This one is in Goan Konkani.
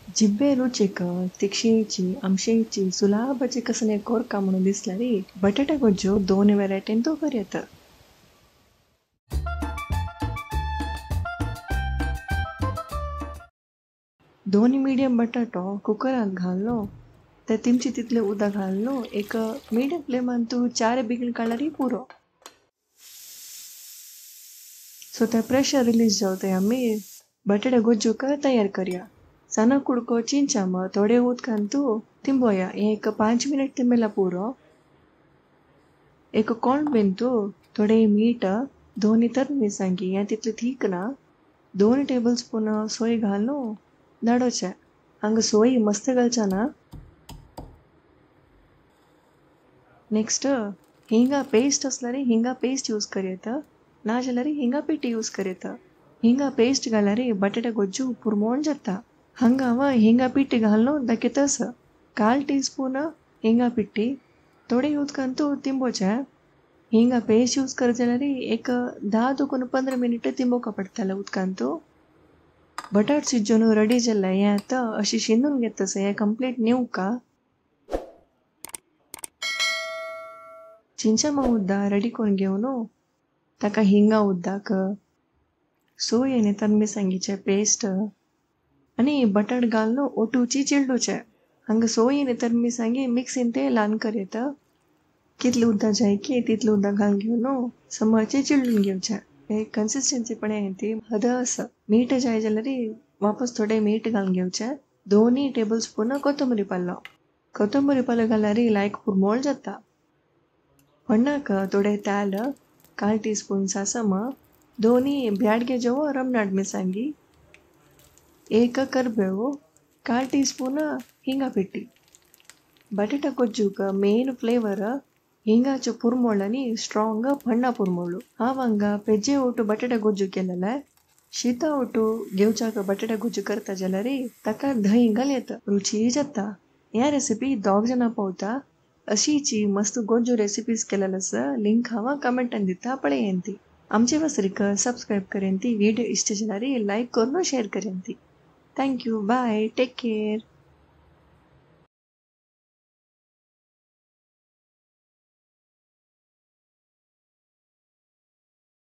जिब्बे रुचीक तिक्षेची आमशेची सुलाभाची कसने कोरका म्हणून दिसल्यारी बटाटा गोज्जू दोन व्हेरायटीन तो करयत. दोन मीडियम बटाटो कुकरात घालनो ते तिमचे तितले उदक घालनो एक मीडियम फ्लेमान तूं 4 बिगीन काडल्यार पुरो. सो ते प्रेशर रिलीज जावते आमी बटाटे गोज्जूक तयार करया. साना कुडको चिंचाम थोडे उदकान तूं तिंबोया एक 5 मिनट तिंबेला पुरो. एक कोळंबेन तूं थोडे मीठ 2 तर मिरसांगी हें तितलें थीक ना 2 टेबल स्पून सोय घालून धाडोचें. हांगा सोय मस्त घालच्या ना. नेक्स्ट हिंगा पेस्ट आसल्यार हिंगा पेस्ट यूज करयत ना जाल्यार हिंगा पिठी यूज करयत. हिंगा पेस्ट घाल्यार बटाटे गोज्जू पुरमोण जाता. हांगा हांव हिंगा पिठी घालून दाखयतास. 1/4 टी स्पून हिंगा पिठी थोडे उदकान तूं तिंबोचें. हिंगा पेस्ट यूज करत जाल्यार एक 10 to 15 minute तिंबोवका पडटलें उदकान तूं. बटाट शिजोवन रेडी जालें हें आतां अशें शिंदून घेतस हें कंप्लीट नेवका. चिंचामा उद्दा रेडी करून घेवन ताका हिंगा उद्दाक सोय आनी तनमिरसांगेचें पेस्ट आनी बटाट घालून ओटूची चिरडुचें. हांगा सोय आनी तनमिरसांगी मिक्सीन तें ल्हान करयत. कितलें उदक जाय की तितलें उदक घालून घेवन समरचें चिरडून घेवचें. हे कन्सिस्टन्सी पळय ती हद आसा. मीठ जाय जाल्यार वापस थोडें मीठ घालून घेवचें. 2 टेबल स्पून कोथंबरी पालो. कोथंबरी पालो घाल्यार लायक पुरमोळ जाता. पण्णाक थोडें तेल 1/4 टी स्पून सासम 2 ब्याडगे जवो रमनाड मिरसांगी 1 करबेव 1/4 टी स्पून हिंगा पिठी. बटाटा गोज्जूक मेन फ्लेवर हिंगाचो पुरमोळ आनी स्ट्रॉंग पण्णा पुरमोळ. हांव हांगा पेजे ओटू बटाटा गोज्जू केलेलें. शिता ओटू घेवच्याक बटाटा गोज्जू करता जाल्यार ताका दही घाल येता रुची जाता. ह्या रेसिपी 2 जाणां पावता. अशीची मस्त गोज्जू रेसिपीज केलेले आसा. लिंक हांव कमेंटान दिता पळयन ती. आमचे वसरीक सबस्क्रायब करेन ती. व्हिडिओ इश्ट जाल्यार लायक करून शेअर करेन ती. Thank you, bye, take care.